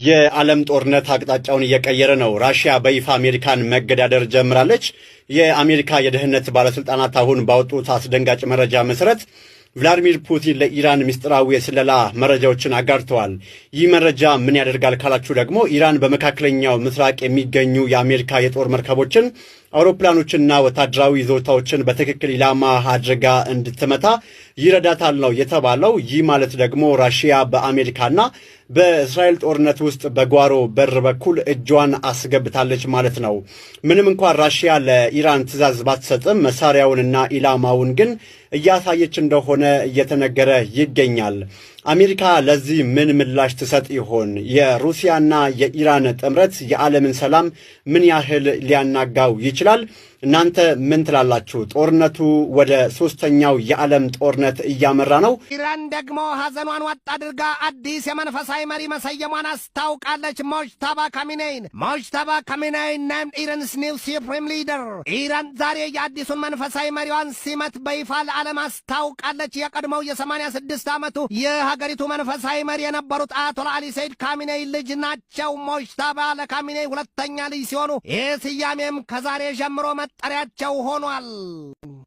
የዓለም ጦርነት አቅጣጫውን እየቀየረ ነው። ራሽያ በይፋ አሜሪካን መገዳደር ጀምራለች። የአሜሪካ የደህንነት ባለስልጣናት አሁን ባወጡት አስደንጋጭ መረጃ መሰረት ቭላዲሚር ፑቲን ለኢራን ምስጢራዊ የስለላ መረጃዎችን አጋርተዋል። ይህ መረጃ ምን ያደርጋል ካላችሁ ደግሞ ኢራን በመካከለኛው ምስራቅ የሚገኙ የአሜሪካ የጦር መርከቦችን፣ አውሮፕላኖችንና ወታደራዊ ይዞታዎችን በትክክል ኢላማ አድርጋ እንድትመታ ይረዳታል ነው የተባለው። ይህ ማለት ደግሞ ራሽያ በአሜሪካና በእስራኤል ጦርነት ውስጥ በጓሮ በር በኩል እጇን አስገብታለች ማለት ነው። ምንም እንኳን ራሽያ ለኢራን ትዕዛዝ ባትሰጥም መሳሪያውንና ኢላማውን ግን እያሳየች እንደሆነ እየተነገረ ይገኛል። አሜሪካ ለዚህ ምን ምላሽ ትሰጥ ይሆን? የሩሲያና የኢራን ጥምረት የዓለምን ሰላም ምን ያህል ሊያናጋው ይችላል? እናንተ ምን ትላላችሁ? ጦርነቱ ወደ ሶስተኛው የዓለም ጦርነት እያመራ ነው። ኢራን ደግሞ ሐዘኗን ዋጥ አድርጋ አዲስ የመንፈሳዊ መሪ መሰየሟን አስታውቃለች። ሞጅታባ ካሚኔይን። Mojtaba Khamenei named Iran's new supreme leader። ኢራን ዛሬ የአዲሱን መንፈሳዊ መሪዋን ሲመት በይፋ ለዓለም አስታውቃለች። የቀድሞው የ86 ዓመቱ የሀገሪቱ መንፈሳዊ መሪ የነበሩት አያቶላ አሊ ሰይድ ካሚኔይ ልጅ ናቸው። ሞጅታባ ለካሚኔይ ሁለተኛ ልጅ ሲሆኑ ይህ ስያሜም ከዛሬ ጀምሮ መጠሪያቸው ሆኗል።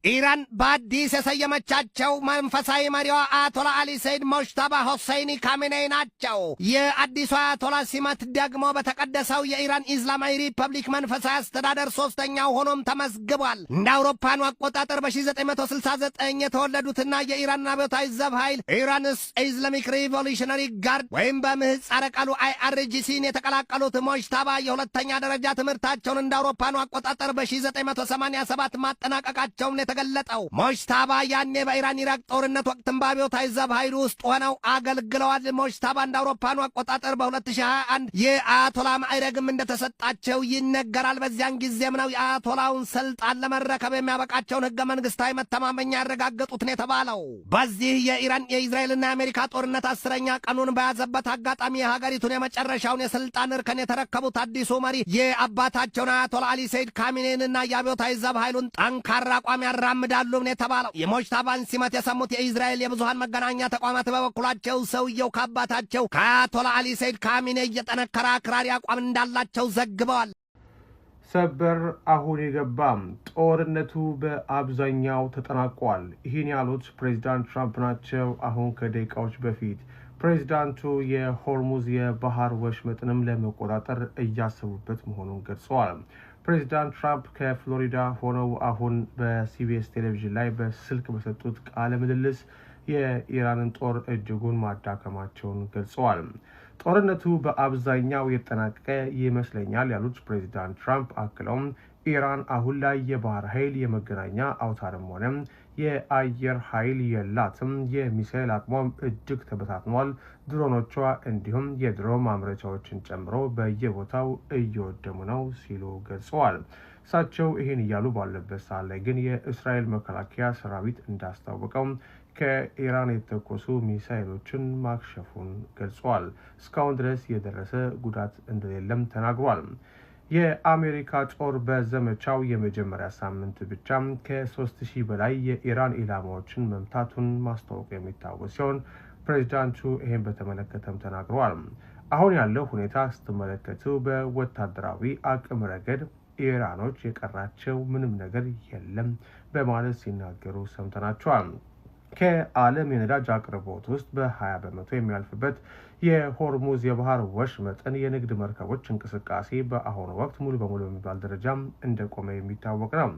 ኢራን በአዲስ የሰየመቻቸው መንፈሳዊ መሪዋ አያቶላ አሊ ሰይድ ሞጅታባ ሆሰይኒ ካሚኔይ ናቸው። የአዲሱ አያቶላ ሲመት ደግሞ በተቀደሰው የኢራን ኢስላማዊ ሪፐብሊክ መንፈሳዊ አስተዳደር ሶስተኛው ሆኖም ተመዝግቧል። እንደ አውሮፓኑ አቆጣጠር በ1969 የተወለዱትና የኢራን አብዮታዊ ዘብ ኃይል፣ Iran's Islamic Revolutionary Guard ወይም በምህጻረ ቃሉ IRGC ን የተቀላቀሉት ሞጅታባ የሁለተኛ ደረጃ ትምህርታቸውን እንደ አውሮፓኑ አቆጣጠር በ1987 ማጠናቀቃቸውን የተገለጠው። ሞጅታባ ያኔ በኢራን ኢራቅ ጦርነት ወቅትም በአብዮታዊ ዘብ ኃይሉ ውስጥ ሆነው አገልግለዋል። ሞጅታባ እንደ አውሮፓኑ አቆጣጠር በ2021 የአያቶላ ማዕረግም እንደተሰጣቸው ይነገራል። በዚያን ጊዜም ነው የአያቶላውን ስልጣን ለመረከብ የሚያበቃቸውን ህገ መንግስታዊ መተማመኛ ያረጋገጡት ነው የተባለው። በዚህ የኢራን፣ የእስራኤልና የአሜሪካ ጦርነት 10ኛ ቀኑን በያዘበት አጋጣሚ የሀገሪቱን የመጨረሻውን የስልጣን እርከን የተረከቡት አዲሱ መሪ የአባታቸውን አያቶላ አሊ ሰይድ ካሚኔንና የአብዮታዊ ዘብ ኃይሉን ጠንካራ አቋም ያራምዳሉ ነው የተባለው። የሞጅታባን ሲመት የሰሙት የኢዝራኤል የብዙሃን መገናኛ ተቋማት በበኩላቸው ሰውየው ከአባታቸው ከአያቶላ አሊ ሰይድ ካሚኔ የጠነከረ አክራሪ አቋም እንዳላቸው ዘግበዋል። ሰበር፣ አሁን የገባም ጦርነቱ በአብዛኛው ተጠናቋል። ይህን ያሉት ፕሬዚዳንት ትራምፕ ናቸው። አሁን ከደቂቃዎች በፊት ፕሬዚዳንቱ የሆርሙዝ የባህር ወሽመጥንም ለመቆጣጠር እያሰቡበት መሆኑን ገልጸዋል። ፕሬዚዳንት ትራምፕ ከፍሎሪዳ ሆነው አሁን በሲቢኤስ ቴሌቪዥን ላይ በስልክ በሰጡት ቃለ ምልልስ የኢራንን ጦር እጅጉን ማዳከማቸውን ገልጸዋል። ጦርነቱ በአብዛኛው የተጠናቀቀ ይመስለኛል ያሉት ፕሬዚዳንት ትራምፕ አክለውም ኢራን አሁን ላይ የባህር ኃይል፣ የመገናኛ አውታርም ሆነ የአየር ኃይል የላትም። የሚሳኤል አቅሟም እጅግ ተበታትኗል። ድሮኖቿ እንዲሁም የድሮን ማምረቻዎችን ጨምሮ በየቦታው እየወደሙ ነው ሲሉ ገልጸዋል። እሳቸው ይህን እያሉ ባለበት ሰዓት ላይ ግን የእስራኤል መከላከያ ሰራዊት እንዳስታወቀው ከኢራን የተተኮሱ ሚሳይሎችን ማክሸፉን ገልጿል። እስካሁን ድረስ የደረሰ ጉዳት እንደሌለም ተናግሯል። የአሜሪካ ጦር በዘመቻው የመጀመሪያ ሳምንት ብቻ ከ3000 በላይ የኢራን ኢላማዎችን መምታቱን ማስታወቁ የሚታወስ ሲሆን ፕሬዚዳንቱ ይህን በተመለከተም ተናግረዋል። አሁን ያለው ሁኔታ ስትመለከቱ በወታደራዊ አቅም ረገድ ኢራኖች የቀራቸው ምንም ነገር የለም በማለት ሲናገሩ ሰምተናቸዋል። ከዓለም የነዳጅ አቅርቦት ውስጥ በ20% የሚያልፍበት የሆርሙዝ የባህር ወሽመጥን የንግድ መርከቦች እንቅስቃሴ በአሁኑ ወቅት ሙሉ በሙሉ በሚባል ደረጃም እንደቆመ የሚታወቅ ነው።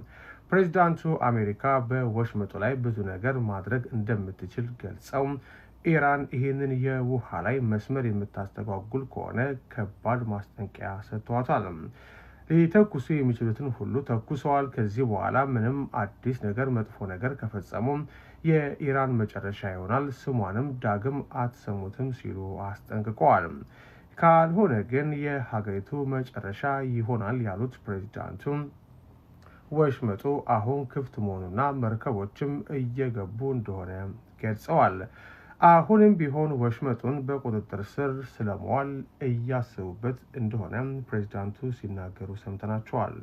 ፕሬዚዳንቱ አሜሪካ በወሽመጡ ላይ ብዙ ነገር ማድረግ እንደምትችል ገልጸው ኢራን ይህንን የውሃ ላይ መስመር የምታስተጓጉል ከሆነ ከባድ ማስጠንቀቂያ ሰጥተዋታል። ሊተኩሱ የሚችሉትን ሁሉ ተኩሰዋል። ከዚህ በኋላ ምንም አዲስ ነገር፣ መጥፎ ነገር ከፈጸሙ የኢራን መጨረሻ ይሆናል፣ ስሟንም ዳግም አትሰሙትም ሲሉ አስጠንቅቀዋል። ካልሆነ ግን የሀገሪቱ መጨረሻ ይሆናል ያሉት ፕሬዚዳንቱ ወሽመጡ አሁን ክፍት መሆኑና መርከቦችም እየገቡ እንደሆነ ገልጸዋል። አሁንም ቢሆን ወሽመጡን በቁጥጥር ስር ስለመዋል እያሰቡበት እንደሆነ ፕሬዚዳንቱ ሲናገሩ ሰምተናቸዋል።